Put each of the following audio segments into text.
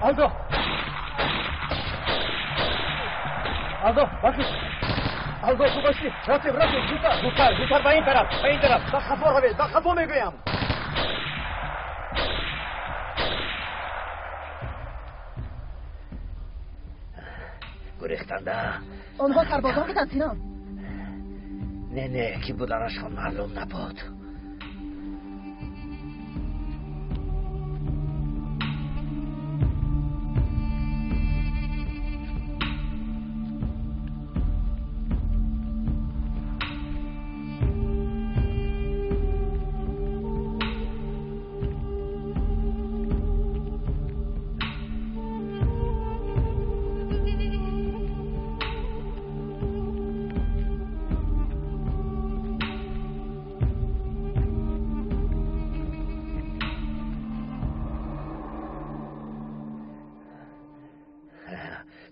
Алдо! Алдо, бахш! Алдо, ту бошӣ! Рафтем, рафтем, зудтар, зудтар, зудтар ба ин тараф, ба ин тараф! Ба хафо равед, ба хафо мегӯям! Гурехтанда? Онҳо сарбозон буданд, Синон. Не, не, ки буданашон маълум набуд.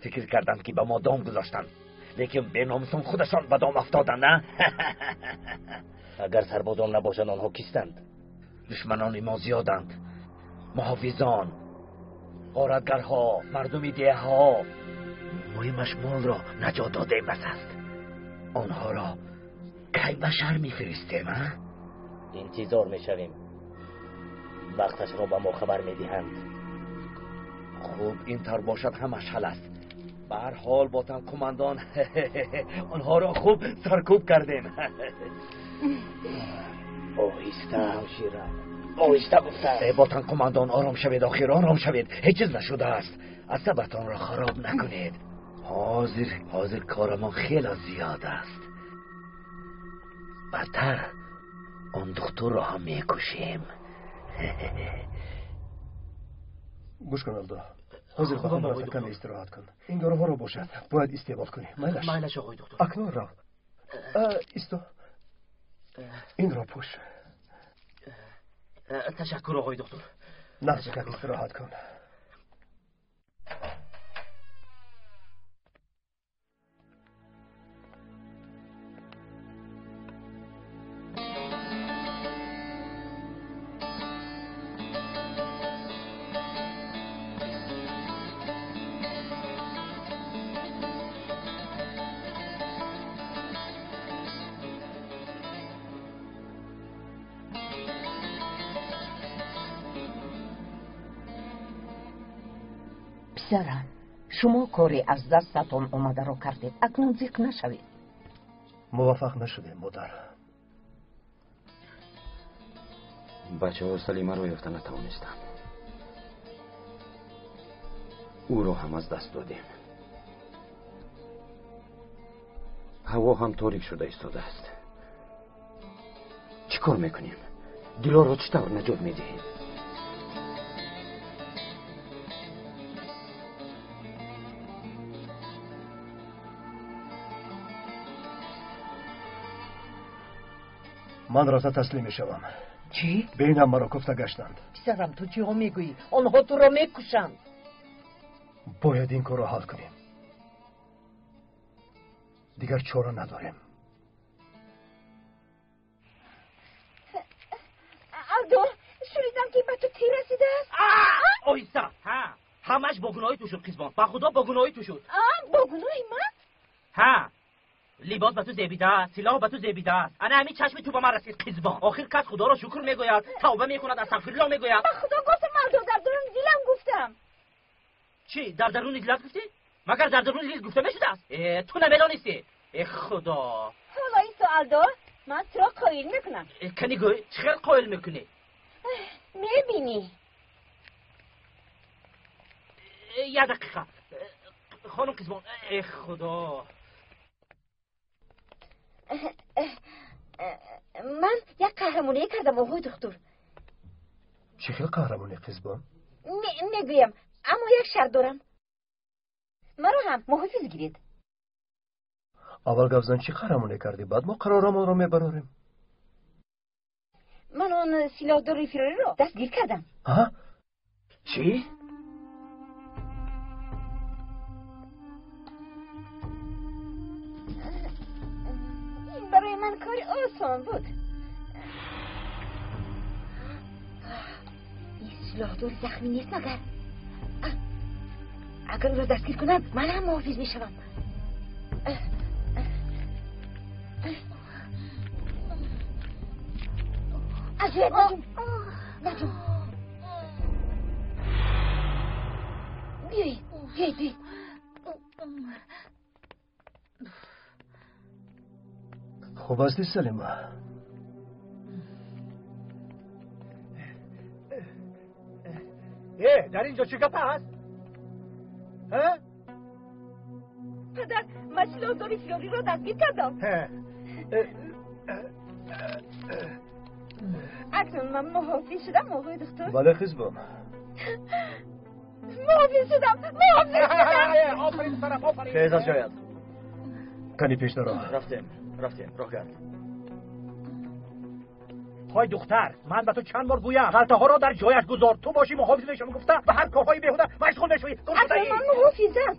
Фикр карданд, ки ба мо дом гузоштанд, лекин беномусон худашон ба дом афтоданд, на? Агар сарбозон набошанд, онҳо кистанд? Душманони мо зиёданд. Муҳофизон, ғоратгарҳо, мардуми деҳаҳо. Муҳимаш молро наҷот додем, бас аст. Онҳоро кай ба шаҳр мефиристем, а? Интизор мешавем. Вақташро ба мо хабар медиҳанд. Хуб, ин тавр бошад, ҳамаш ҳал аст. Ба ҳар ҳол, ботан қумандон, онҳоро хуб саркӯб кардем. Оҳиста, ҳамшира, оҳиста гуфта. Ботан қумандон, ором шавед, охир ором шавед. Ҳеҷ чиз нашудааст. Асабатонро хароб накунед. Ҳозир, ҳозир корамон хеле зиёд аст. Бадтар он духтурро ҳам мекушем. Гӯш кун, Алдо. Ҳозир ба хона рафта каме истироҳат кун. Ин доруҳоро бошад бояд истеъмол кунӣ. Майлаш? Майлаш, оғои доктор. Акнун рав. Исто. Инро пӯш. Ташаккур, оғои доктор. Нағз, истироҳат кун. Писарам, шумо коре аз дастатон омадаро кардед. Акнун зиқ нашавед. Муваффақ нашудем, модар. Бачаҳо Салимаро ёфта натавонистанд. Ӯро ҳам аз даст додем. Ҳаво ҳам торик шуда истодааст. Чӣ кор мекунем? Дилоро чӣ тавр наҷот медиҳем? Ман рафта таслим мешавам. Чӣ? Бинам маро кофта гаштанд. Писарам, ту чиҳо мегӯӣ? Онҳо туро мекушанд. Бояд ин корро ҳал кунем. Дигар чора надорем. Алдо, шунидам, ки ба ту тир расидааст. Оҳиста. Ҳа, ҳамаш бо гуноҳи ту шуд, қизбон. Ба худо, бо гуноҳи ту шуд. Бо гуноҳи ман? Ҳа, либос ба ту зебидааст, силоҳ ба ту зебидааст. Ана ҳамин чашми ту ба ман расид, қизбон. Охир кас худоро шукр мегӯяд, тавба мекунад, астағфируллоҳ мегӯяд. Ба худо гуфтам, Алдо, дар даруни дилам гуфтам. Чӣ, дар даруни дилат гуфтӣ? Магар дар даруни дил гуфта мешудааст? Ту намедонистӣ. Э худо. Ҳоло исто, Алдо, ман туро қоил мекунам. Кани гӯй, чӣ хел қоил мекунӣ? Мебинӣ. Як дақиқа. Хонум қизбон, э худо. Ман як қаҳрамонӣ кардам, оғои духтур. Чӣ хел қаҳрамонӣ, қизбон? Мегӯям, аммо як шарт дорам. Маро ҳам муҳофиз гиред. Аввал гап зан, чӣ қаҳрамонӣ кардӣ, баъд мо қарорамонро мебарорем. Ман он силоҳдори фирориро дастгир кардам. Чӣ? Барои ман кори осон буд. Ин силоҳдори захмӣ нест магар? Агар ӯро дастгир кунам, ман ҳам муҳофиз мешавам. Азият наҷум, наҷум. Биёед, биёед, биёед. Хуб ҳастӣ, Салима? Дар инҷо чӣ гап аст? Падар, ман силоҳдори фирориро дастгир кардам. Акнун ман муҳофиз шудам, оғои духтур? Бале, қизбон. Муҳофиз шудам, муҳофиз шудам. Офарин, писарам, офарин. Хез аз ҷоят. Кани пешдаро. Рафтем, рафтем, роҳ гард. های دختر، من به تو چند بار گویم غلطه ها را در جایش گذار. تو باشی محافظ میشم گفته به هر کارهای بیهوده مشغول میشوی. اصلا من محافظم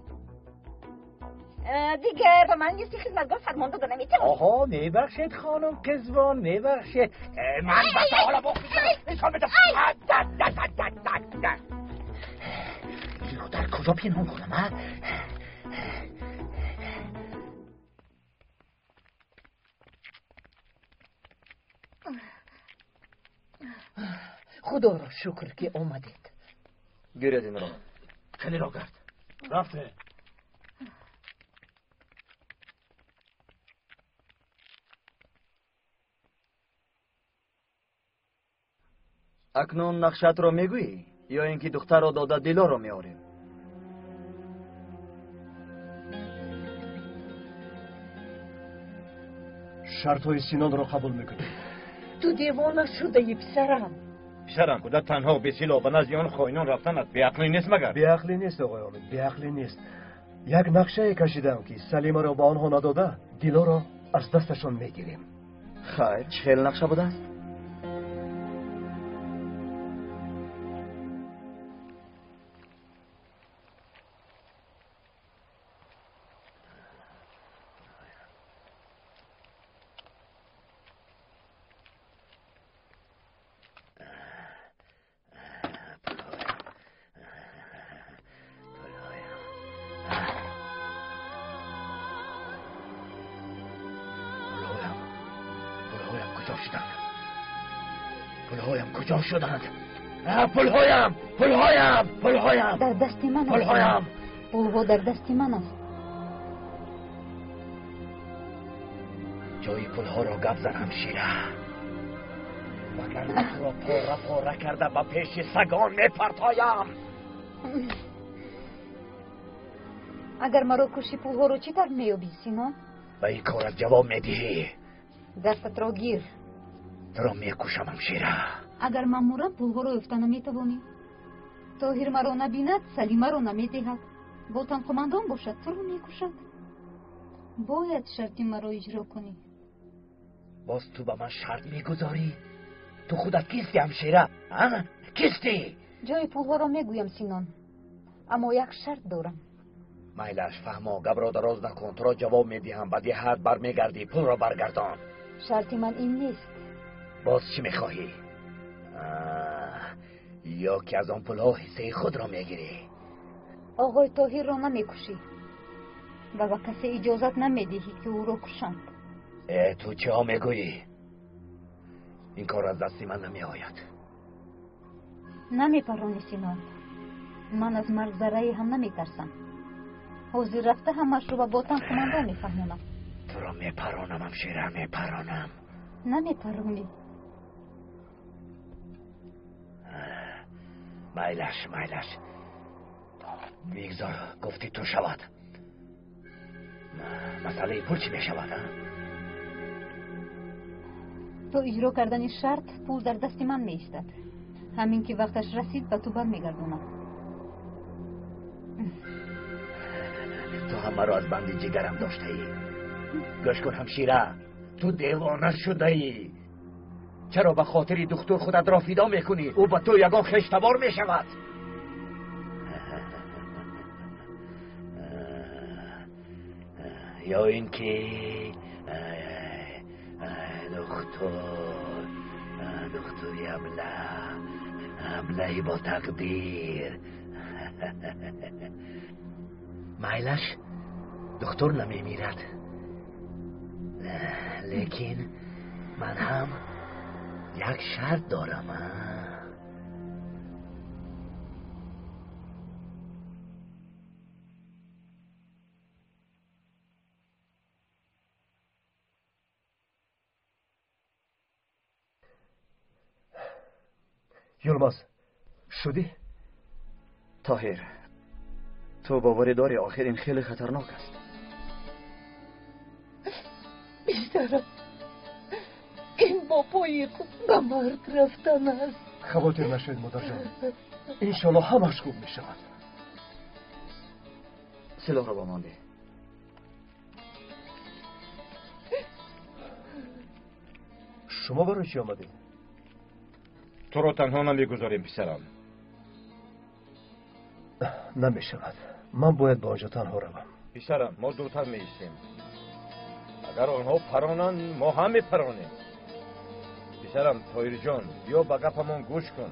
دیگر به من نیستی خدمتگار فرمان داده نمیتونی. آها میبخشید خانم قزوان، میبخشید. من به تو حالا بخشید نشان بدم. این رو در کجا پنهان کنم؟ خدا را شکر که آمدید. گیرید این را. کلی را کرد. رفته. اکنون نقشت را میگویی یا اینکه دختر را داده دیلا را میآوریم؟ شرط های سینان را قبول میکنی. تو دیوانه شده ای پسرم. پسرم، خدا تنها به سیلا به نزد آن خائنان رفتنت بیعقلی نیست مگر؟ بیعقلی نیست آقای آمد، بیعقلی نیست. یک نقشه کشیدم که سلیمه را به آنها نداده دیلا را از دستشان میگیریم. خیر، چه خیلی نقشه بوده است؟ شدند. پولهایم، پولهایم، پولهایم در دست من است. پولهایم، پولها در دست من است. جای پولها را گپ زن همشیره، وگرنه تو را پاره پاره کرده به پیش سگان میپرتایم. اگر مرا کشی پولها را چی طور مییابی سینان؟ به این کارت جواب میدهی. دستت را گیر. تو را میکشم همشیره. اگر من مورم پولها را یافته نمیتوانی. тоҳир маро набинад, салимаро намедиҳад. Ботан қумандон бошад, туро мекушад. Бояд шарти маро иҷро кунӣ. боз ту ба ман шарт мегузорӣ? Ту худат кисти ҳамшира? Кисти? Ҷои пулҳоро мегӯям синон, аммо як шарт дорам. Майлаш, фаҳмо, гапро дароз накун. Туро ҷавоб медиҳам, ба диҳат бармегардӣ. Пулро баргардон. Шарти ман ин нест. Боз чӣ мехоҳӣ? Ё ки аз он пулҳо ҳиссаи худро мегирӣ? Оғои тоҳирро намекушӣ ва ба касе иҷозат намедиҳӣ ки ӯро кушанд. Ту чиҳо мегӯӣ? Ин кор аз дасти ман намеояд. Намепаронӣ синон. Ман аз марг заррае ҳам наметарсам. Ҳозир рафта ҳамаашро ба ботан қумандон мефаҳмонам. Туро мепаронам ҳамшира, мепаронам. Намепаронӣ. Майлаш, майлаш, бигзор гуфти ту шавад. Масъалаи пул чӣ мешавад? То иҷро кардани шарт пул дар дасти ман меистад. Ҳамин ки вақташ расид ба ту бармегардонам. Ту ҳамаро аз банди ҷигарам доштаӣ. Гӯш кун ҳамшира, ту девона шудаӣ. Чаро ба хотири духтур худатро фидо мекунӣ? Ӯ ба ту ягон хештабор мешавад. Ё ин ки духтур, духтури аблаҳ, аблаҳи бо тақдир. Майлаш, духтур намемирад, лекин ман ҳам як шарт дорам. Юлмаз, шудӣ? Тоҳир, ту боварӣ дорӣ охир ин хеле хатарнок аст. Писарам, ин бо пои худ ба марг рафтан аст. Хавотир нашавед, модарҷон, иншоалло ҳамаш хуб мешавад. Силоҳро ба ман деҳ. Шумо барои чӣ омадед? Туро танҳо намегузорем, писарам. Намешавад, ман бояд ба он ҷо танҳо равам. Писарам, мо дуртар меистем. Агар онҳо паронанд, мо ҳам мепаронем. Писарам Тоҳирҷон, биё ба гапамон гӯш кун.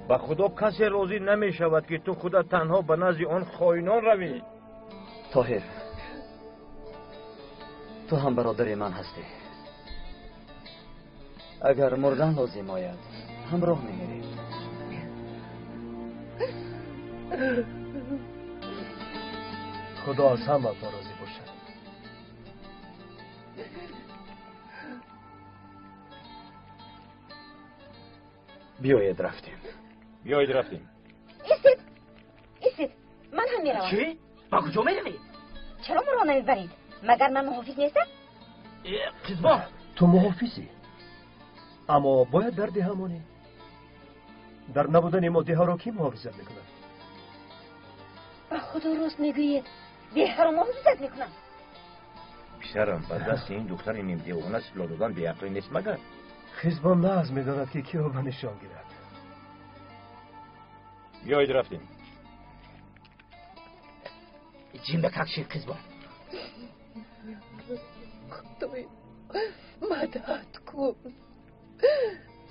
Ба худо касе розӣ намешавад, ки ту худат танҳо ба назди он хоинон равӣ. Тоҳир, ту ҳам бародари ман ҳастӣ. Агар мурдан лозим ояд, ҳамроҳ мемирем. Худо аз ҳаматон розӣ бошад. Биёед рафтем. Биёед рафтем. Истед, истед, ман ҳам меравам. Чӣ? Ба куҷо меравӣ? Чаро маро намебаред? Магар ман муҳофиз нестам? Қизбон, ту муҳофизӣ, аммо бояд дар деҳа монӣ. Дар набудани мо деҳаро кӣ муҳофизат мекунад? Ба худо рост мегӯед, деҳаро муҳофизат мекунам. Писарам, ба дасти ин духтари нимдевона силоҳ додан беақлӣ нест магар? Хизбон нағз медонад, ки киро ба нишон гирад. Биёед рафтем. Ҷим ба какшид, қизбон. Худоё, мадад кун,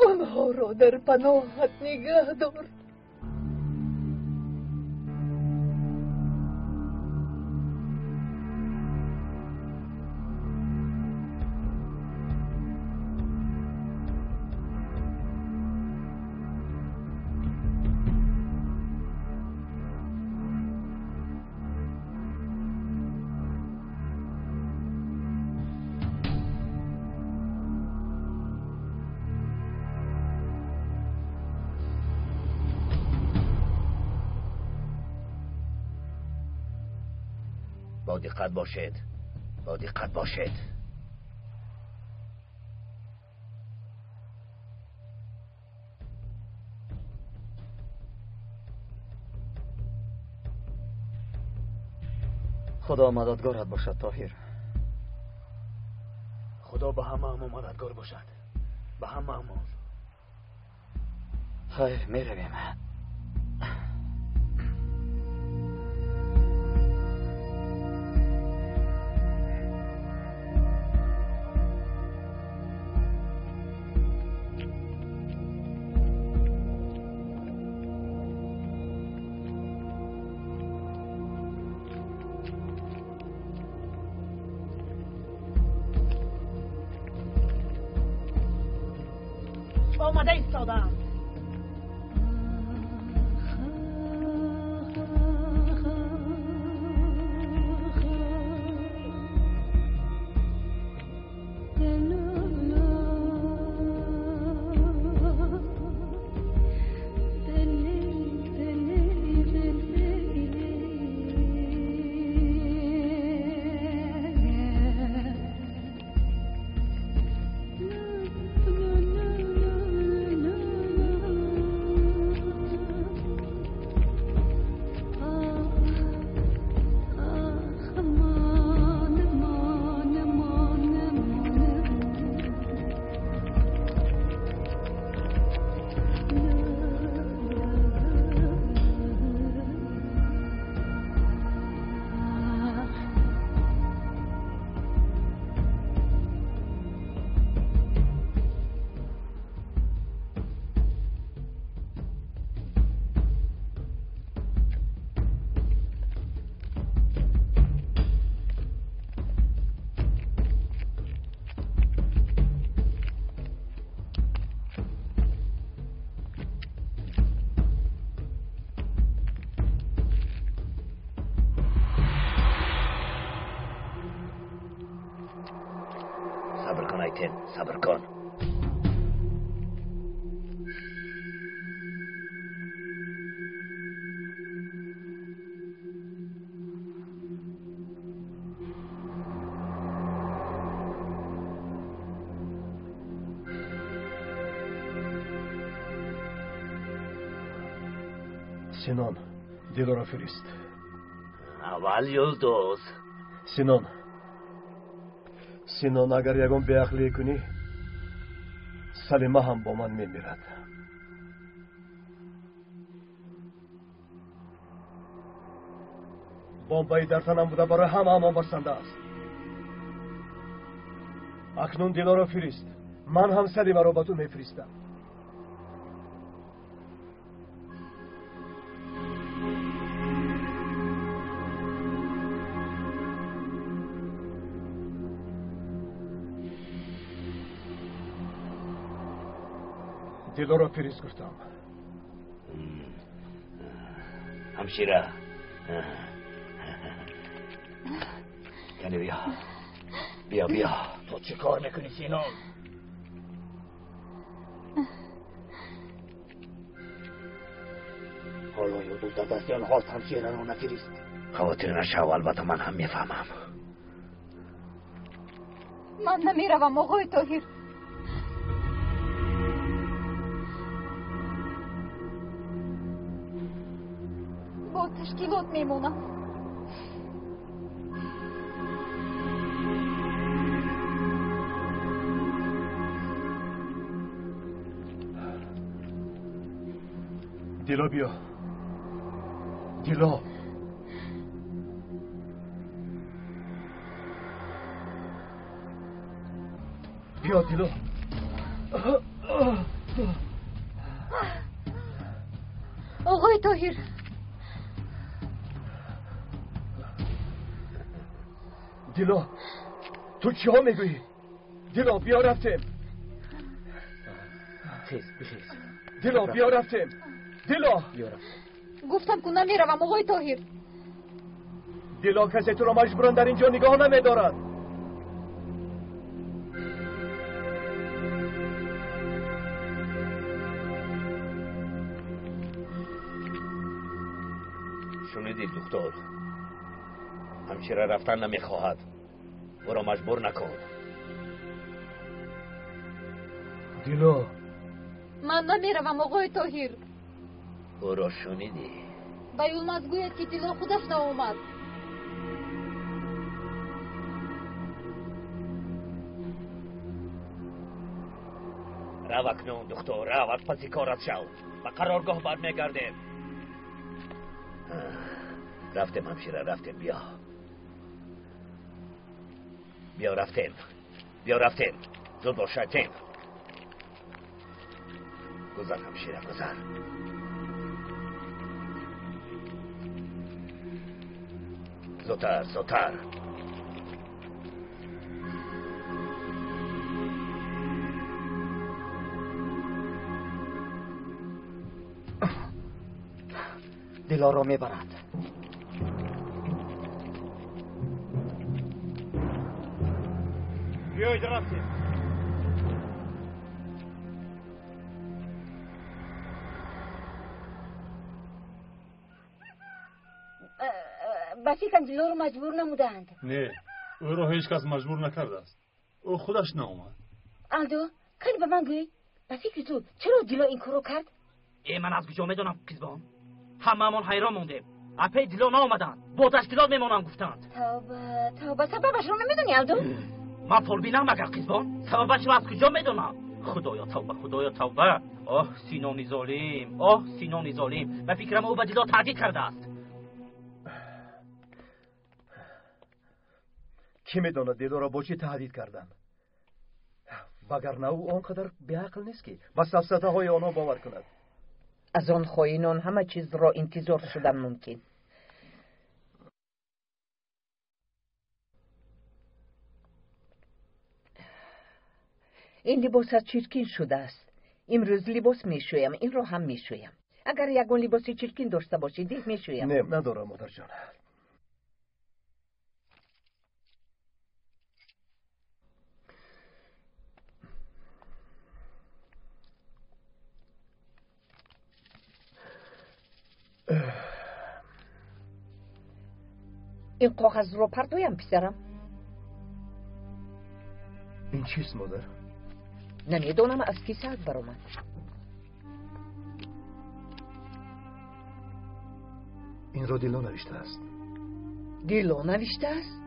онҳоро дар паноҳат нигаҳ дор. با دقت باشید، با دقت باشید. Худо мададгорат бошад, Тоҳир. Худо ба ҳамаамон мададгор бошад, ба ҳамаамон. Хайр, меравем. Омада истодаам. Рафтем, сабр кун. Синон, Дилоро фирист. Аввал Юлдуз. Синон, Синон, агар ягон беақлие кунӣ, Салима ҳам бо ман мемирад. Бомбаи дар танам буда барои ҳамаамон басанда аст. Акнун Дилоро фирист. Ман ҳам Салимаро ба ту мефиристам. Дилоро фирист гуфтам. Ҳамшира, яъне биё, биё, биё. Ту чӣ кор мекунӣ, Синон? Ҳоло Юлдуз дар дасти онҳост, ҳамшираро нафирист. Хавотир нашав, албатта ман ҳам мефаҳмам. Ман намеравам, оғои Тоҳир. Бо ташкилот мемонам. Дило, биё. Дило. Биё, Дило. Оғои Тоҳир. Дило, ту чиҳо мегӯӣ? Дило, биё рафтем. Хез, бихез. Дило, биё рафтем. Дило! Биё рафтем. Гуфтам ку намеравам, оғои Тоҳир. Дило, касе туро маҷбуран дар ин ҷо нигоҳ намедорад. Шунидӣ, духтур? Ҳамшира рафтан намехоҳад. Ӯро маҷбур накун. Дило. Ман намеравам, оғои Тоҳир. Ӯро шунидӣ? Ба Юлмаз гӯяд, ки Дило худаш наомад. Рав акнун, духтур, рав, аз паси корат шав. Ба қароргоҳ бармегардем. Рафтем, ҳамшира, рафтем, биё. Биё рафтем. Биё рафтем. Зуд бош, шайтем. Гузар, ҳамшира, гузар. Зудтар, зудтар. Дилоро мебарад. Биёед, рафтем. Ба фикрам Дилоро маҷбур намудаанд. Не, ӯро ҳеҷ кас маҷбур накардааст. Ӯ худаш наомад. Алдо, кани ба ман гӯй, ба фикри ту чаро Дило ин корро кард? Э, ман аз куҷо медонам, қизбон? Ҳамаамон ҳайрон мондем. Апаи Дило наомаданд. Бо ташкилот мемонам гуфтанд. Тавба, тавба, сабабашро намедонӣ, Алдо? Ман фолбинам магар, қизбон? Сабабашро аз куҷо медонам? Худоё тавба, худоё тавба. Оҳ, Синони золим, оҳ, Синони золим. Ба фикрам ӯ ба Дило таҳдид кардааст. Кӣ медонад Дилоро бо чӣ таҳдид карданд? Вагарна ӯ он қадар беақл нест, ки ба сафсатаҳои онҳо бовар кунад. Аз он хоинон ҳама чизро интизор шудан мумкин. Ин либосат чиркин шудааст. Имрӯз либос мешӯям, инро ҳам мешӯям. Агар ягон либоси чиркин дошта бошӣ, деҳ мешӯям. Не, надорам, модарҷон. Ин коғазро партоям, писарам? Ин чист, модар? Намедонам, аз кисаат баромад. Инро Дило навиштааст. Дило навиштааст?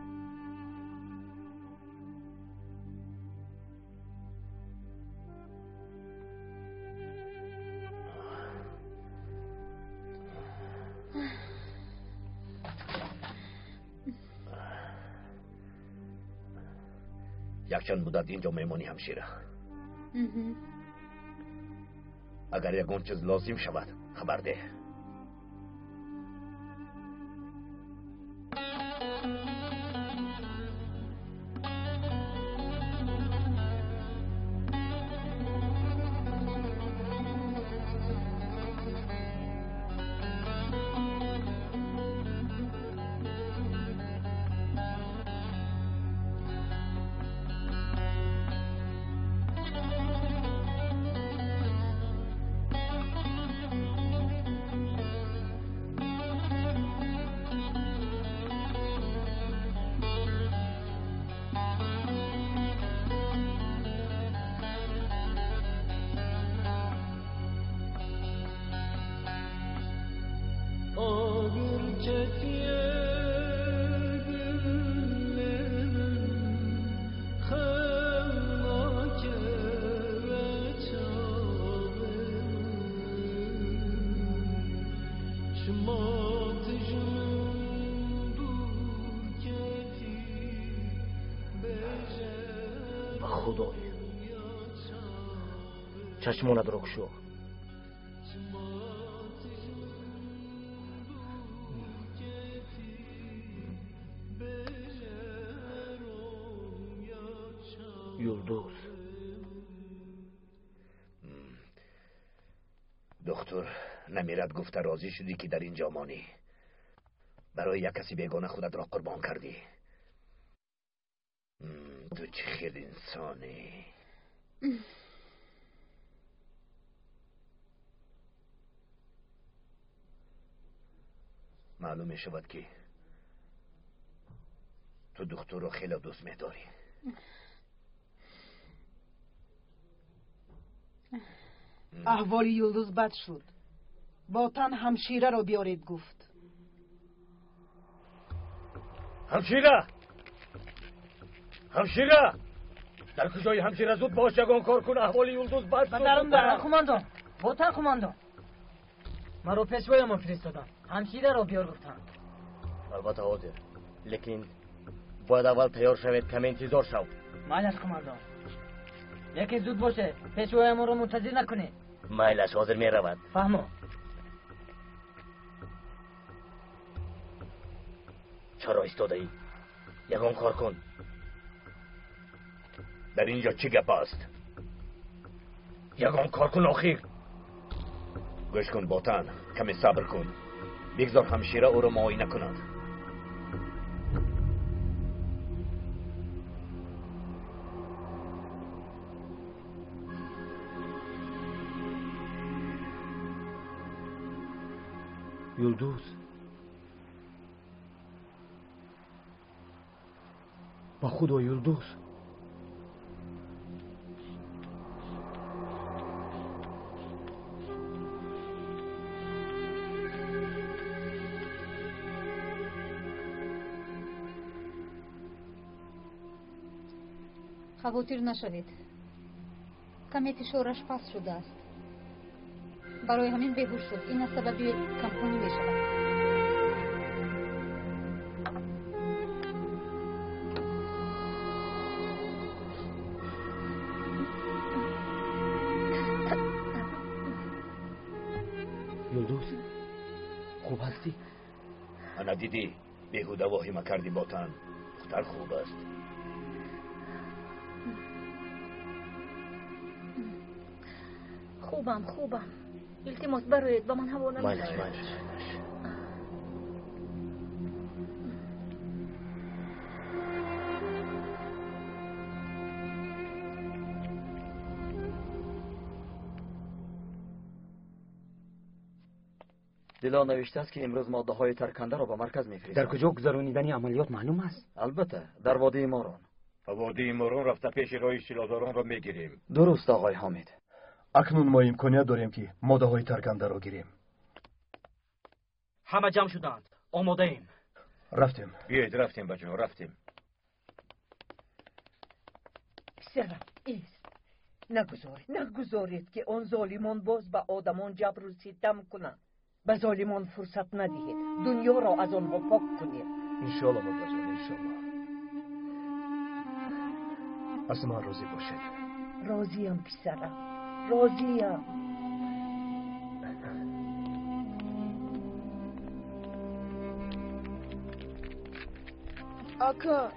Якчанд муддат инҷо мемонӣ, ҳамшира. Агар ягон чиз лозим шавад, хабар деҳ. Чашмонатро кушо. Юлдуз. Доктор намирад гуфта розӣ шудӣ, ки дар ин ҷо монӣ. Барои як каси бегона худатро қурбон кардӣ. Ту чӣ хел инсонӣ? Маълум мешавад, ки ту духтурро хеле дӯст медорӣ. Аҳволи Юлдуз бад шуд. Ботан ҳамшираро биёред гуфт. Ҳамшира! Ҳамшира! Дар куҷои ҳамшира? Зуд бош, ягон кор кун, аҳволи Юлдуз бад шуд. Ботан қумондон, ботан қумондон. Маро пешвоямон фиристоданд. Ҳамшираро биёр гуфтанд. Албатта ҳозир, лекин бояд аввал тайёр шавед, каме интизор шав. Майлаш, қумондон, лекин зуд бошед, пешвоямонро мунтазир накунед. Майлаш, ҳозир меравад. Фаҳмо. Чаро истодаӣ? Ягон кор кун. Дар ин ҷо чӣ гап аст? Ягон кор кун охир. Гӯш кун, Ботан, каме сабр кун. Бигзор ҳамшира ӯро муоина кунад. Юлдуз, ба худо, Юлдуз. Хавотир нашавед, каме фишораш паст шудааст. Барои ҳамин беҳуш шуд. Ин аз сабаби камхунӣ мешавад. Юлдуз, хуб ҳастӣ? Ана дидӣ, беҳуда воҳима кардӣ, Ботан. Духтар хуб аст. Хубам, хубам. Илтимос, бароед, ба ман ҳаво Майлаш, майлаш. Дило навиштааст, ки имрӯз моддаҳои таркандаро ба марказ мефиристад. Дар куҷо гузаронидани амалиёт маълум аст? Албатта, дар водии Морон. Ба водии Морон рафта пеши роҳи силоҳдоронро мегирем. Дуруст, оғои Ҳомид. Акнун мо имконият дорем, ки моддаҳои таркандаро гирем. Ҳама ҷамъ шуданд. Омодаем. Рафтем. Биёед, рафтем, бачаҳо, рафтем. Писарам, ист. Нагузоред, нагузоред, ки он золимон боз ба одамон ҷабру ситам кунанд. Ба золимон фурсат надиҳед. Дунёро аз онҳо пок кунед. Иншоалло, модарҷон, иншоалло. Аз ман розӣ бошед. Розиям, писарам, розиям. Ака,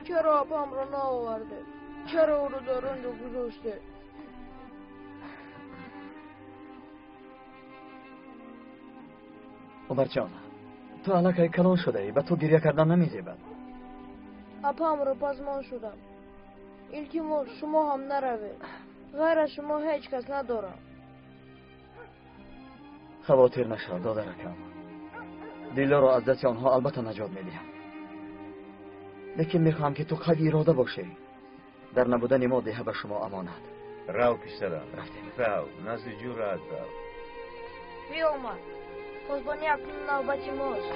чаро апамро наовардед? Чаро ӯро дар он ҷо гузоштед? Умарҷон, ту аллакай калон шудаӣ, ба ту гиря кардан намезебад. Апамро пазмон шудам. Илтимос, шумо ҳам наравед. Ғайр аз шумо ҳеҷ кас надорам. Хавотир нашав, додаракам. Дилоро аз дасти онҳо албатта наҷот медиҳам. Лекин мехоҳам, ки ту қавӣ ирода бошӣ. Дар набудани мо деҳа ба шумо амонат. Рав, писарам. Рафтем. Рав, назди ҷуръат рав. Биёмад. Посбонӣ акнун навбати мост.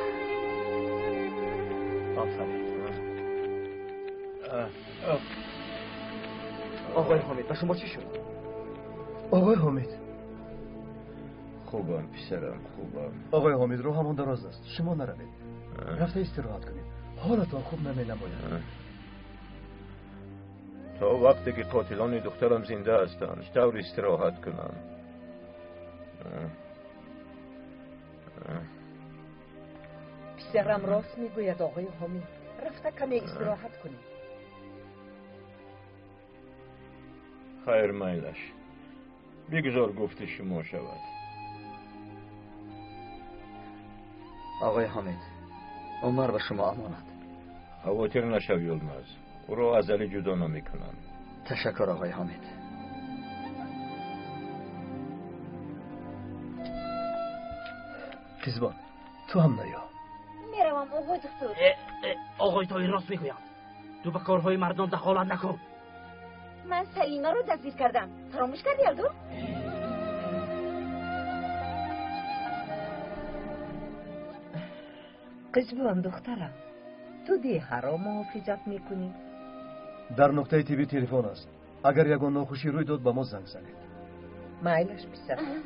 Офарин. Оғои Ҳомид, ба шумо чӣ шуд? Оғои Ҳомид. Хубам, писарам, хубам. Оғои Ҳомид, роҳамон дароз аст. Шумо наравед. Рафта истироҳат кунед. Ҳолатон хуб наменамояд. То вақте ки қотилони духтарам зинда ҳастанд, чӣ тавр истироҳат кунам? Писарам рост мегӯяд, оғои Ҳомид. Рафта каме истироҳат кунед. Хайр, майлаш. Бигузор гуфти шумо шавад. Оғои Ҳомид, Умар ба шумо амонат. Хавотир нашав, Юлмаз. Ӯро аз Али ҷудо намекунам. Ташаккур, оғои Ҳомид. Қизбон, ту ҳам наё. Меравам, оғои духтур. Оғои Тоҳир рост мегӯяд. Ту ба корҳои мардон дахолат накун. Ман Салимаро дастгир кардам. Фаромӯш кардӣ, Алдо? Қизбон, духтарам, ту деҳаро муҳофизат мекунӣ? Дар нуқтаи тиббӣ телефон аст. Агар ягон нохушӣ рӯй дод, ба мо занг занед. Майлаш, писарам.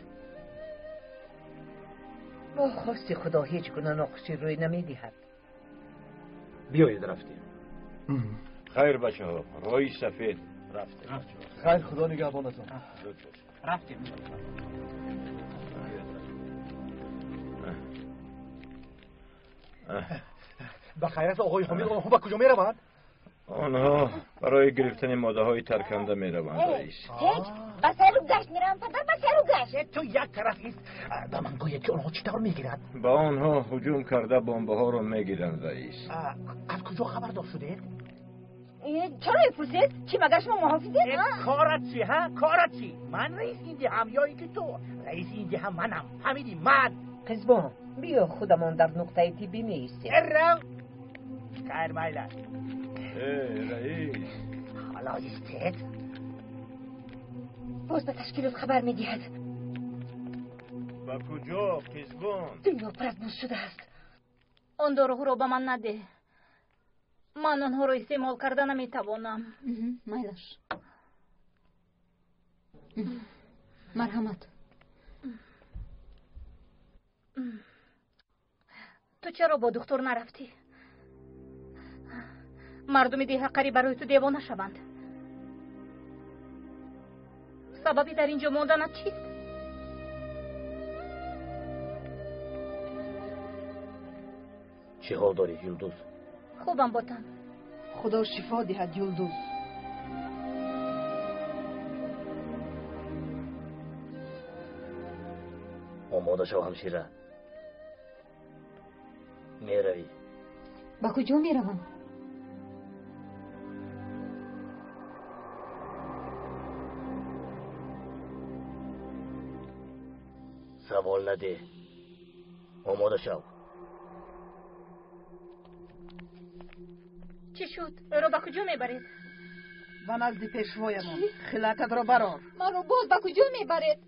Бо хости Худо ҳеҷ гуна нохушӣ рӯй намедиҳад. Биёед, рафтем. Хайр, бачаҳо, роҳи сафед. Рафтем. Хайр, Худо нигаҳбонатон. Рафтем. Ба хайрат, оғои Ҳомид, онҳо ба куҷо мераванд? Онҳо барои гирифтани моддаҳои тарканда мераванд, раис. Ҳеҷ, ба сайру гашт мераванд, падар, ба сайру гашт. Ту як тараф ист. Ба ман гӯед, ки онҳо чӣ тавр мегиранд? Ба онҳо ҳуҷум карда бомбаҳоро мегиранд, раис. Аз куҷо хабардор шудед? Чаро мепурсед? Чӣ, магар шумо муҳофизед? Корат чӣ, ҳа? Корат чӣ? Ман раиси ин деҳам ё ин ки ту? Раиси ин деҳам манам. Ҳамиди, ман. Қизбон, биё худамон дар нуқтаи тиббӣ меистем. Рав. Хайр, майла. Раис. Ҳоло истед. Боз ба ташкилот хабар медиҳад. Ба куҷо, Қизбон? Дунё пур аз буз шудааст. Он доруҳоро ба ман надеҳ. Ман онҳоро истеъмол карда наметавонам. Майлаш. Марҳамат. Ту чаро бо духтур нарафтӣ? Мардуми деҳа қариб барои ту девона шаванд. Сабаби дар ин ҷо монданат чист? Чӣ ҳол дорӣ, Юлдуз? Хубам, ботан. Худо шифо диҳад, Юлдуз. Омода шав, ҳамшира. Меравӣ. Ба куҷо меравам? Савол надеҳ. Омода шав. Чӣ шуд? Ӯро ба куҷо мебаред? Ба назди пешвоямон. Хилататро барор. Маро боз ба куҷо мебаред?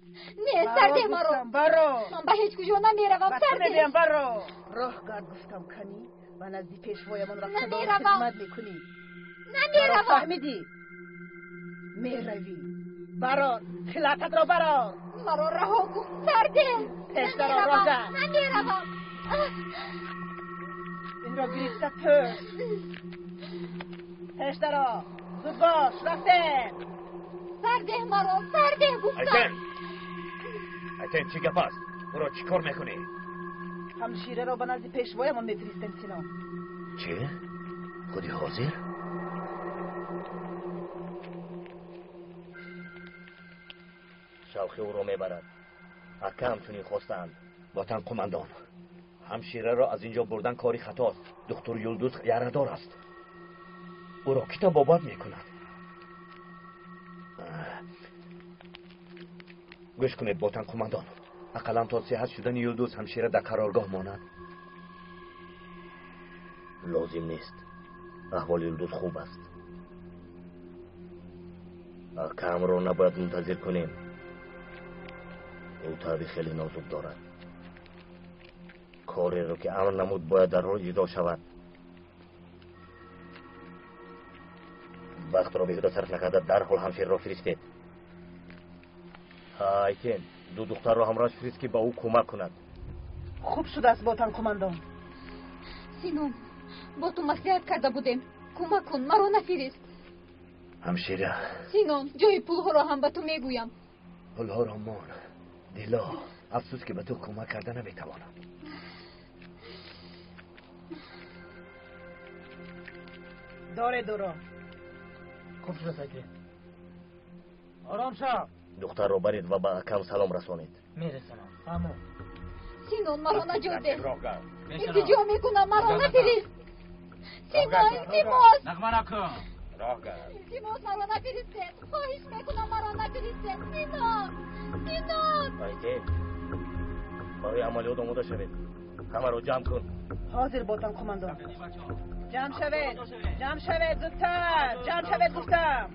Не, сарде маро. Барор. Ман ба ҳеҷ куҷо намеравам, сарде. Барор. Роҳ гард гуфтам, канӣ ба назди пешвоямон рафта ба хидмат мекунӣ. Намеравам. Фаҳмидӣ? Меравӣ. Барор, хилататро барор. Маро раҳо кун, сарде. Пеш даро, роҳ гард. Намеравам. Инро гирифта пӯш. Пеш даро. Зуд бош, рафтем. Сардеҳ маро, сардеҳ гуфтам. Айтен, Айтен, чӣ гап аст? Ӯро чӣ кор мекунӣ? Ҳамшираро ба назди пешвоямон мефиристем, Синон. Чӣ? Худи ҳозир? Шавқи ӯро мебарад. Акам чунин хостаанд. Ватан қумандон, ҳамшираро аз инҷо бурдан кори хатост. Духтур Юлдуз ярадор аст. Ӯро кӣ табобат мекунад? Гӯш кунед, ботан қумандон, ақаллан то сиҳат шудани Юлдуз ҳамшира дар қароргоҳ монад. Лозим нест. Аҳволи Юлдуз хуб аст. Акамро набояд мунтазир кунем. Ӯ таби хеле нозук дорад. Кореро ки амр намуд бояд дарҳол иҷро шавад. Вақтро беҳуда сарф накарда дарҳол ҳамширро фиристед. Айтен, ду духтарро ҳамроҳаш фирист ки ба ӯ кӯмак кунад. Хуб шудааст, ботан қумандон. Синон, бо ту маслиҳат карда будем. Кӯмак кун, маро нафирист. Ҳамшира. Синон, ҷои пулҳоро ҳам ба ту мегӯям. Пулҳоро мон. Дило, афсӯс ки ба ту кӯмак карда наметавонам. Доред ӯро. Хуб шудааст, Айтен. Ором шав. Духтарро баред ва ба акам салом расонед. Мерасонам. Фаҳмо. Синон, маро наҷот деҳ. Илтиҷо мекунам, маро нафирист. Синон, илтимос. Нағма накун. Илтимос, маро нафиристед. Хоҳиш мекунам, маро нафиристед. Синон, Синон. Айтен, барои амалиёт омода шавед. Ҳамаро ҷамъ кун. Ҳозир, ботан қумандон. Ҷамъ шавед, ҷамъ шавед, зудтар. Ҷамъ шавед гуфтам.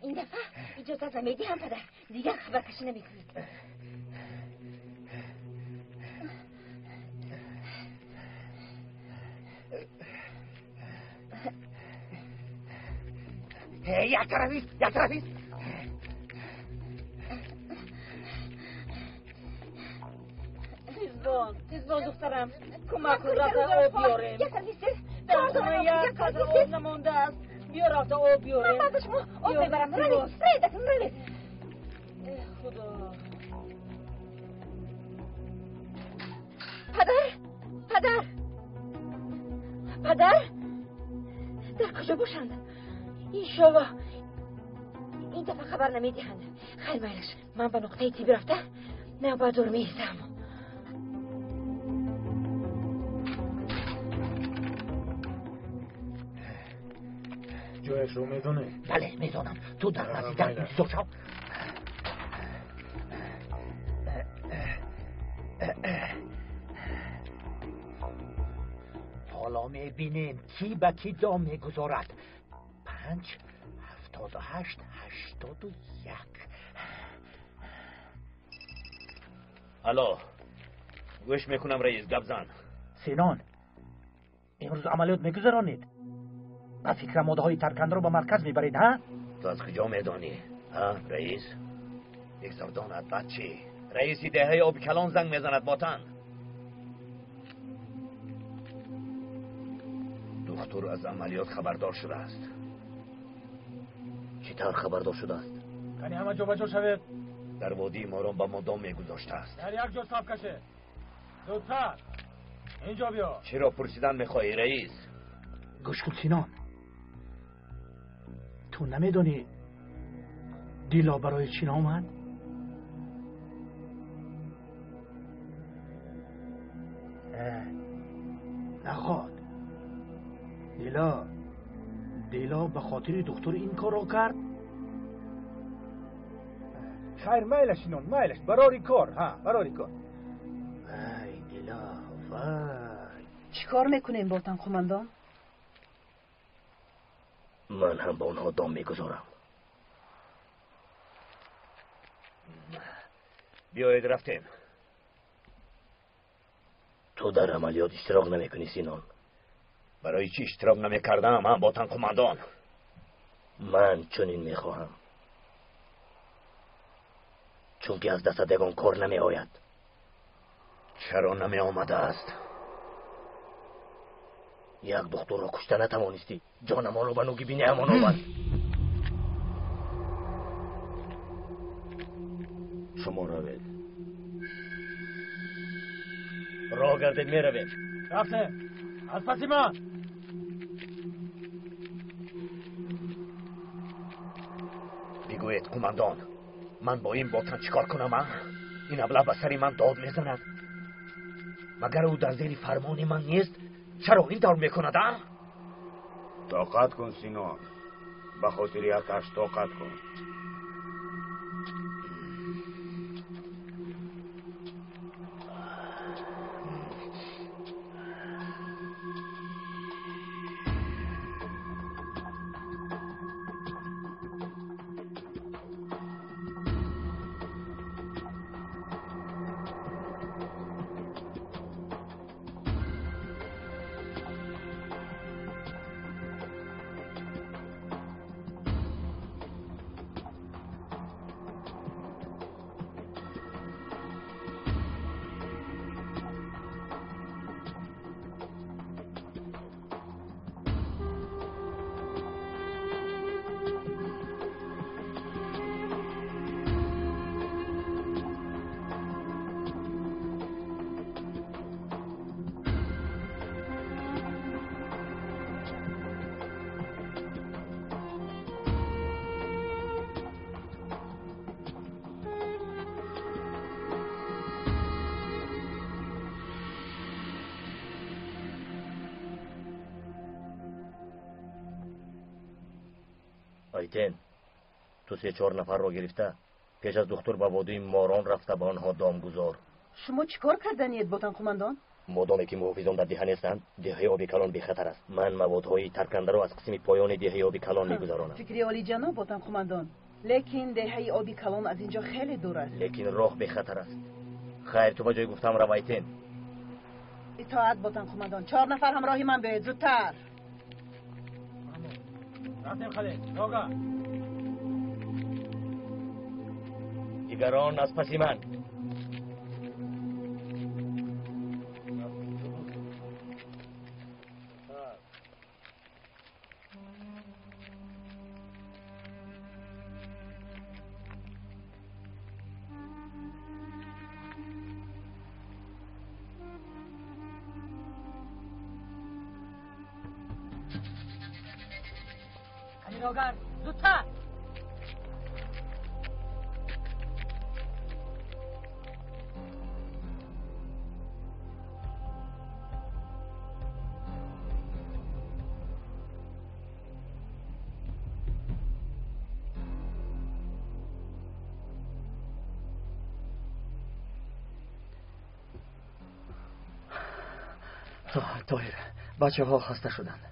Ин дафъа иҷозат намедиҳам, падар. Дигар хабаркашӣ намекунед. Як тарафист, як тарафист. Қизбон, қизбон духтарам, кӯмак кун, рафта об биёрем. Дар хона як қатра об намондааст. Биё рафта об биёрем. Ман ба шумо об мебарам. Равед, равед, акнун равед. Э, Худо. Падар, падар, падар, дар куҷо бошанд? Иншоаллоҳ ин дафъа хабар намедиҳанд. Хайр, майлаш, ман ба нуқтаи тиббӣ рафта навбатдор меистам. Ҷояшро медонӣ? Бале, медонам. Ту дар назди дар интизор шав. Ҳоло мебинем кӣ ба кӣ дом мегузорад. 5, 78, 81. Алло, гӯш мекунам, раис, гап зан. Синон, имрӯз амалиёт мегузаронед? Ба фикрам моддаҳои таркандаро ба марказ мебаред, ҳа? Ту аз куҷо медонӣ, ҳа, раис? Бигзор донад, баъд чӣ? Раиси деҳаи оби калон занг мезанад, ботан. Духтур аз амалиёт хабардор шудааст. Чӣ тавр хабардор шудааст? Кани ҳама ҷобаҷо шавед. Дар водии морон ба мо дом мегузоштааст. Дар як ҷо саф кашед. Зудтар. Инҷо биё. Чиро пурсидан мехоҳӣ, раис? Гӯш кун, Синон. Ту намедонӣ Дило барои чӣ наомад? Наход. Дило ба хотири духтур ин корро кард? Хайр, майлаш, Синон, майлаш. Барори кор, ҳа, барори кор. Вай, Дило, вай. Чӣ кор мекунем, Ботан қумандон? Ман ҳам ба онҳо дом мегузорам. Биёед, рафтем. Ту дар амалиёт иштирок намекунӣ, Синон. Барои чӣ иштирок намекардам, ҳа, Ботан қумандон? Ман чунин мехоҳам. Чунки аз дастат ягон кор намеояд. Чаро намеомадааст? Як духтурро кушта натавонистӣ. Ҷонамонро ба нуги биниамон овард. Шумо равед. Роҳ гардед, меравем. Рафтем. Аз паси ман. Бигӯед, қумандон, ман бо ин Ботан чӣ кор кунам, а? Ин абла ба сари ман дод мезанад. Магар ӯ дар зери фармони ман нест? Чаро ин тавр мекунад, а? Тоқат кун, Синон. Ба хотири акаш тоқат кун. Айтен, ту 3-4 нафарро гирифта пеш аз духтур ба водии Морон рафта ба онҳо дом гузор. Шумо чӣ кор карданиед, Ботан қумандон? Модоме ки муҳофизон дар деҳа нестанд, деҳаи оби калон бехатар аст. Ман маводҳои таркандаро аз қисми поёни деҳаи оби калон мегузаронам. Фикри олиҷаноб, Ботан қумандон, лекин деҳаи оби калон аз инҷо хеле дур аст. Лекин роҳ бехатар аст. Хайр, ту ба ҷои гуфтам рав, Айтен. Итоат, Ботан қумандон. 4 нафар ҳамроҳи ман биёед, зудтар. Рафтем, Халил, рога. Дигарон аз паси ман. Рогар, зудтар. Тоҳир, бачаҳо хаста шуданд.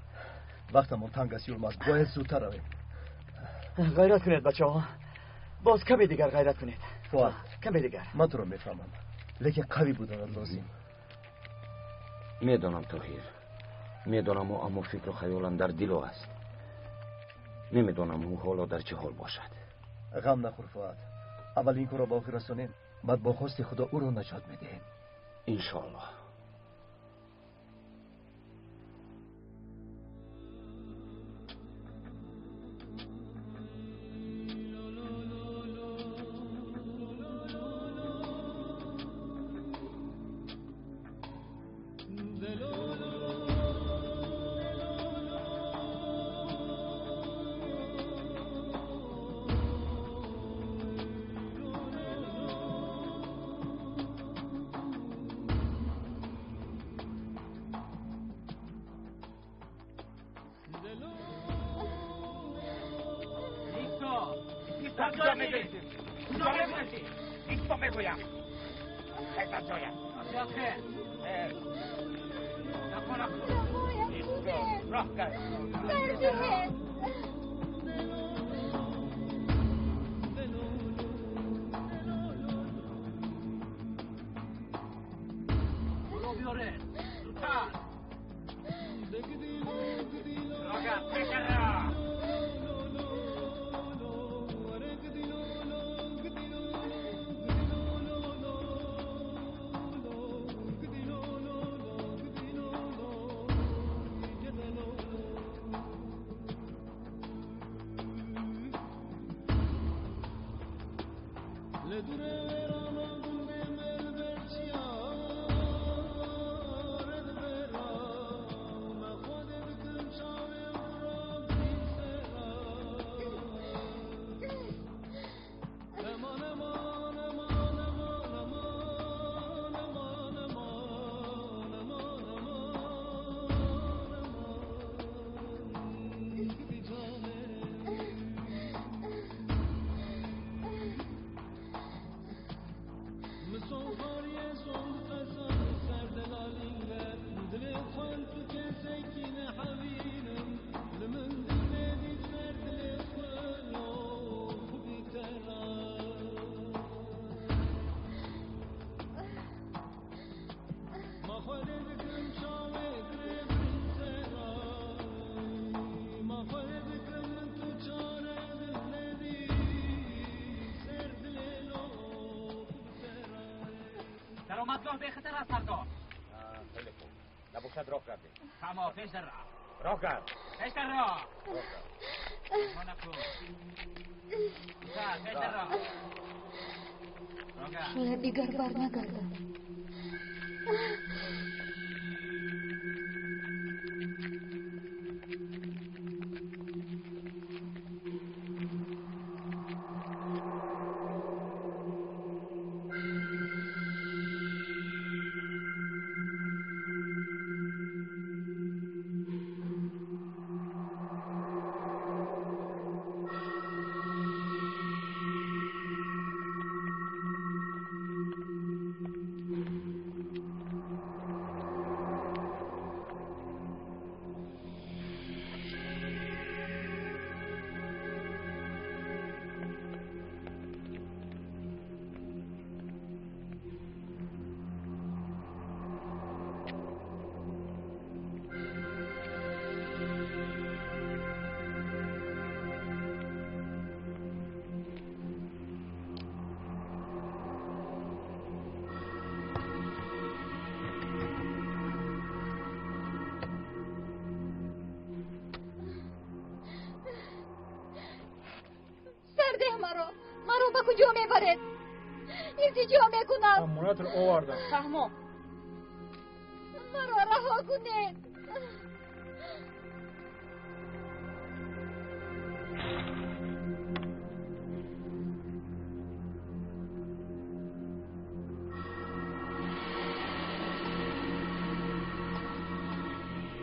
Вақтамон танг аст, Юлмаз, бояд зудтар равем. Ғайрат кунед, бачаҳо. Боз каме дигар ғайрат кунед. Фуад, каме дигар. Ман туро мефаҳмам, лекин қавӣ буданат лозим. Медонам, Тоҳир, медонам, аммо фикру хаёлам дар Дило аст. Намедонам ӯ ҳоло дар чӣ ҳол бошад. Ғам нахӯр, Фуад. Аввал ин корро ба охир расонем, баъд бо хости Худо ӯро наҷот медиҳем. Иншоаллоҳ. Куҷо мегурезӣ? Исто мегӯям. Хез аз ҷоят. Хез. Нако нако. Исто. Роҳ кард. Сар диҳед. Пуло биёред. Зудтар. Роҳ кард. Пешара. Даромадгоҳ бехатар аст, сардор. Хеле хуб. Набошад роҳ гардем. Тамо, пеш дар роҳ. Роҳ гард. Пеш дар роҳ. Пеш дар роҳ. Шояд дигар барнагардад. Маро ба куҷо мебаред? Илтиҷо мекунам. Амонатро овардам. Фаҳмо. Маро раҳо кунед.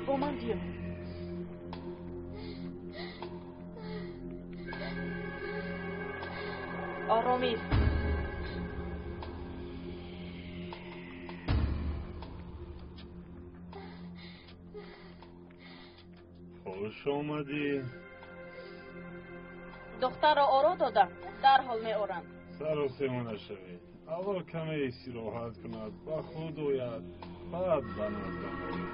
Бо ман биё. Оромист. Хуш омадӣ. Духтарро оро додам, дарҳол меорам. Сару семо нашавед. Аввал каме истироҳат кунад, ба худ ояд, баъд ба наздам ояд.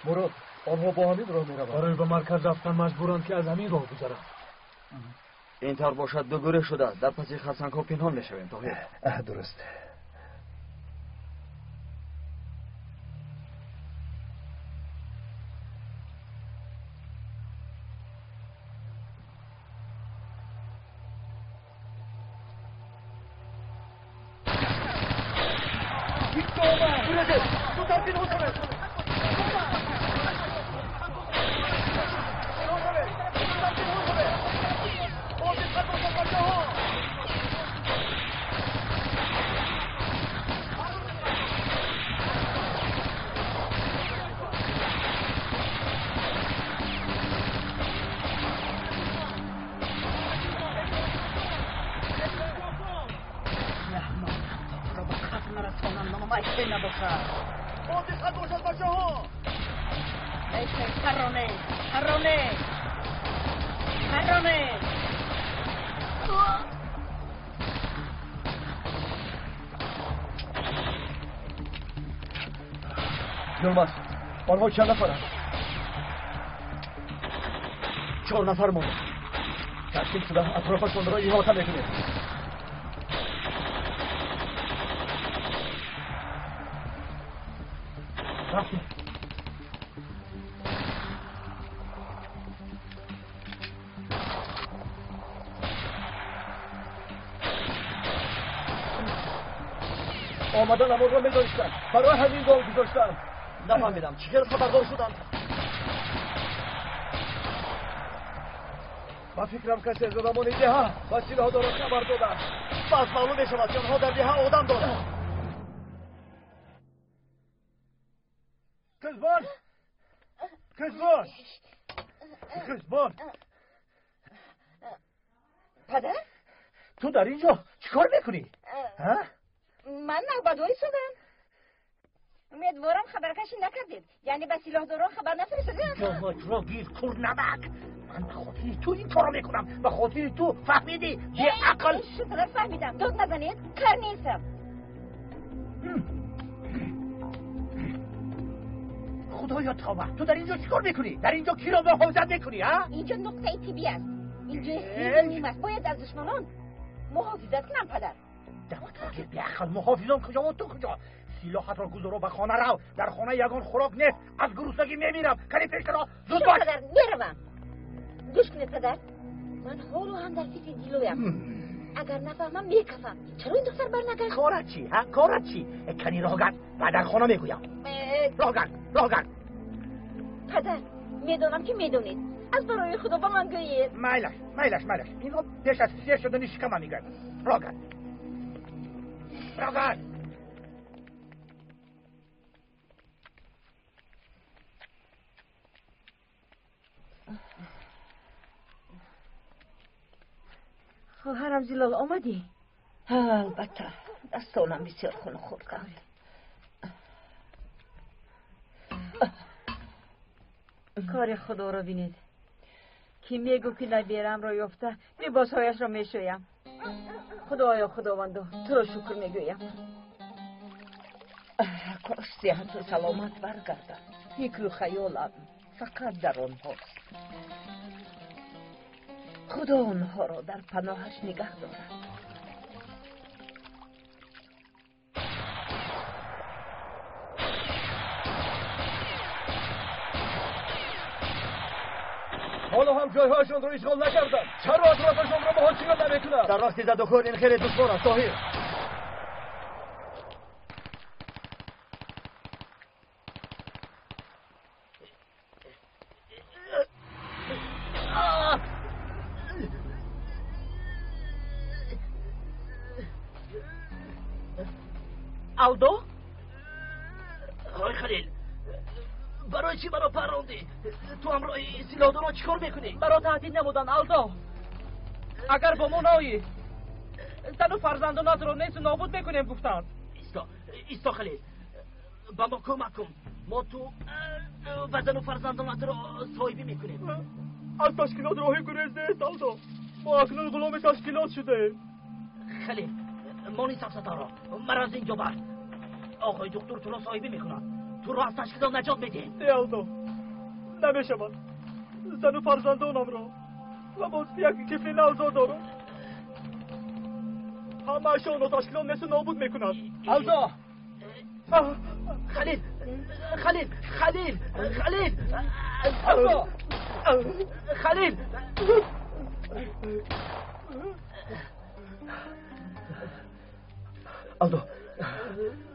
Мурод, онҳо бо ҳамин роҳ мераванд. Барои ба марказ рафтан маҷбуранд, ки аз ҳамин роҳ гузаранд. Ин тавр бошад, ду гурӯҳ шуда дар паси харсангҳо пинҳон мешавем, Тоҳир. Дуруст. бошад. Бо диққат бошад, бачаҳо. Парроне, парроне, парроне. Йилмаз, онҳо чанд нафаранд? 4 нафар монда. Ташкил шуда атрофашонро иҳота мекунем. Рафтем. Омадан амонро медонистанд. Барои ҳамин дом гузоштанд. Нафаҳмидам, чӣ хел хабардор шуданд? Ба фикрам касе аз одамони деҳа ба силоҳдорон хабар доданд. Пас маълум мешавад, ки онҳо дар деҳа одам доранд. Қизбон! Қизбон! Қизбон! Падар? Ту дар ин ҷо чӣ кор мекунӣ? Ман навбадор истодам. Умедворам хабаркашӣ накардед, яъне ба силоҳдорон хабар нафиристодед. Ҷоматро гир, курнамак! Ман ба хотири ту ин корро мекунам, ба хотири ту, фаҳмидӣ? Беақл! Шукр, фаҳмидам. Дод назанед, кар нестам. Худоё тавба! Ту дар ин ҷо чӣ кор мекунӣ? Дар ин ҷо киро муҳофизат мекунӣ, а? Ин ҷо нуқтаи тиббӣ аст. Ин ҷои хеле муҳим аст. Бояд аз душманон муҳофизат кунам, падар. Ҷамоатро гир, беақл! Муҳофизон куҷо ва ту куҷо? Силоҳатро гузоро, ба хона рав. Дар хона ягон хӯрок нест, аз гуруснагӣ мемирам. Кани пешро, зуд бош. Падар, меравам. Гӯш кунед, падар, ман ҳоло ҳам дар фикри Дилоям. Агар нафаҳмам, мекафам. Чаро ин духтар барнагашт? Корат чӣ, ҳа? Корат чӣ? Кани роҳ гард, ба дар хона мегӯям. Роҳ гард, роҳ гард. Падар, медонам ки медонед. Аз барои Худо ба ман гӯед. Майлаш, майлаш, майлаш. Инро пеш аз сер шудани шикама мегӯям. Роҳ гард, роҳ гард. Хоҳарам Зилол, омадӣ? Албатта, дастонам бисёр хун хӯрданд. Кори Худоро бинед, ки мегӯ ки наберамро ёфта либосҳояшро мешӯям. Худоё, Худовандо, туро шукр мегӯям. Кош сиҳату саломат баргардам. Фикру хаёлам фақат дар онҳост. Худо онҳоро дар паноҳаш нигаҳ дорад. Ҳоло ҳам ҷойҳояшонро ишғол накарданд. Чаро атрофашонро муҳосира намекунанд? Дар вақти задухӯрд ин хеле душвор аст, Тоҳир. Алдо? Ой Халил, барои чӣ маро паррондӣ? Ту ҳамроҳи силоҳдорон чӣ кор мекунӣ? Маро таҳдид намуданд, Алдо. Агар бо мо наоӣ, зану фарзандонатро несту нобуд мекунем, гуфтанд. Исто, исто Халил, ба мо кӯмак кун. Мо ту ва зану фарзандонатро соҳибӣ мекунем. Аз ташкилот роҳи гурез нест, Алдо. Мо акнун ғуломи ташкилот шудаем. Халил, мони сафсатаро маро аз ин ҷо бар. Оғои доктор туро соҳибӣ мекунад. Туро аз ташкилот наҷот медиҳем. Не, Алдо, намешавад. Зану фарзандонамро ва боз як тифли навзод дорам. Ҳамаашонро ташкилот несту нобуд мекунад. Алдо! Халил, Халил, Халил, Халил! Алдо! Халил! Алдо!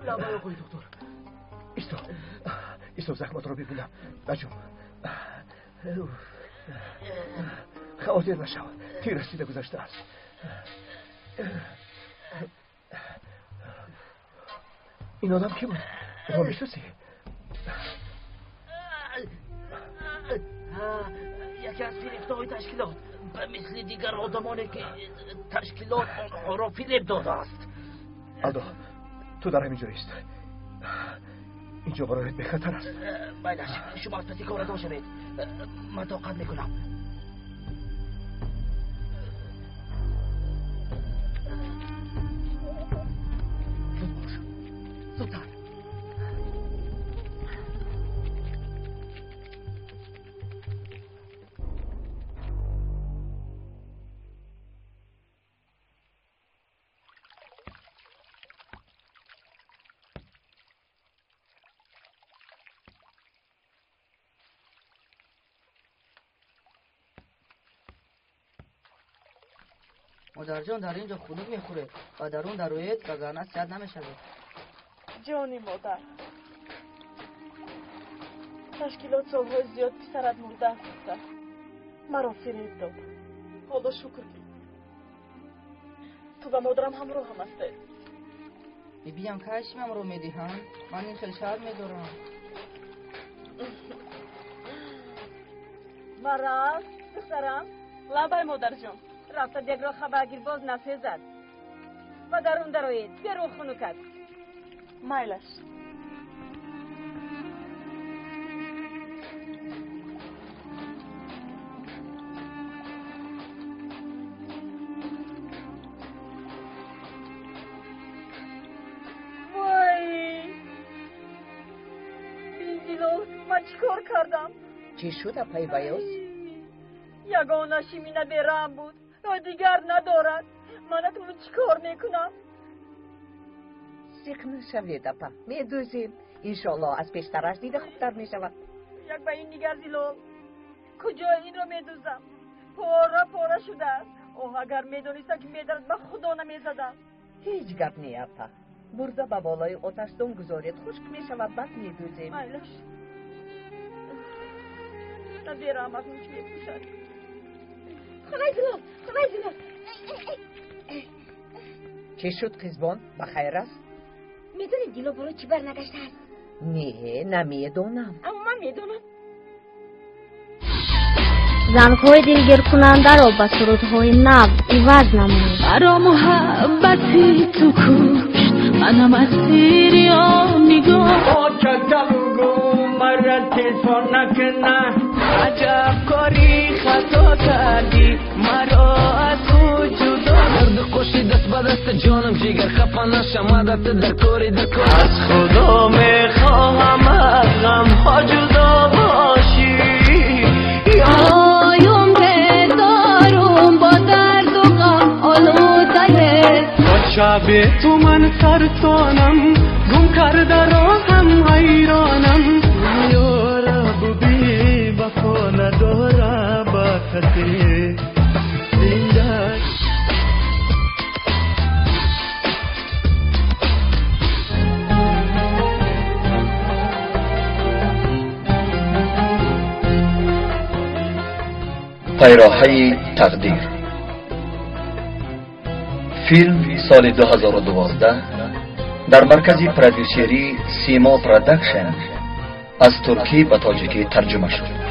Лабай, оғои доктор. Исто, исто, захматро бибинам. Наҷум, хавотир нашав, тир расида гузаштааст. Ин одам кӣ буд? Ӯро мешиносӣ? Яке аз фирефтаҳои ташкилот, ба мисли дигар одамоне ки ташкилот онҳоро фиреб додааст. Алдо, ту дар ҳамин ҷо ист. Инҷо бароят бехатар аст. Майлаш, шумо аз паси коратон шавед. Ман тоқат мекунам. Зуд бош, зудтар. Модарҷон, дар ин ҷо хунук мехӯред ва дарун дароед, вагарна сиҳат намешавед. Ҷони модар, ташкилот солҳои зиёд писарат мурдааст гуфта маро фиреб дод. Ҳоло шукр ки ту ва модарам ҳамроҳам ҳастед. Бибиям, кай шимамро медиҳанд? Ман ин хел шарм медорам. Марал, духтарам. Лабай, модарҷон. Рафта дегро хабаргир, боз насезад. Ба дарун дароед, берун хунук аст. Майлаш. Вой, Биндилол, ман чӣ кор кардам? Чӣ шуд, апаи Баёз? Ягона шими набераам буд, дигар надорад. Ман акнун чӣ кор мекунам? Зиқ нашавед, апа, медӯзем. Иншоаллоҳ аз пештараш дида хубтар мешавад. Як ба ин нигар, Зилол, куҷо инро медӯзам? Пора пора шудааст. Оҳ, агар медонистам ки медарад, ба худо намезадам. Ҳеҷ гап не, апа. Бурда ба болои оташдон гузоред, хушк мешавад, баъд медӯзем. Майлаш, набераам акнун чӣ мепӯшад? Хонай Зилол, хонай Зилол. Чӣ шуд, қизбон, ба хайр аст? Медонед Дило барои чӣ барнагаштааст? Не, намедонам. Аммо ман медонам. Зангҳои дилгиркунандаро ба сурудҳои нав иваз намоед. Маро муҳаббати ту кушт, манам асири он нигоҳ. Мара телефон накна, аҷаб кори хато кардӣ, маро аз ӯ ҷудо. Дарду қоши даст ба даст, ҷонам ҷигар хафа наша, мадат дар кори дар кор. Аз худо мехоҳам аз ғамҳо ҷудо бошӣ. Ой, умре дорум бо дарду ғам олудае. Шаби ту ман сарсонам, гум карда роҳам ҳайронам. Ёраб бевафо надора ба касе зинда. Пайроҳаи тақдир. Филм соли 2012 дар маркази продюсерии Симо Продакшн аз туркӣ ба тоҷикӣ тарҷума шуд.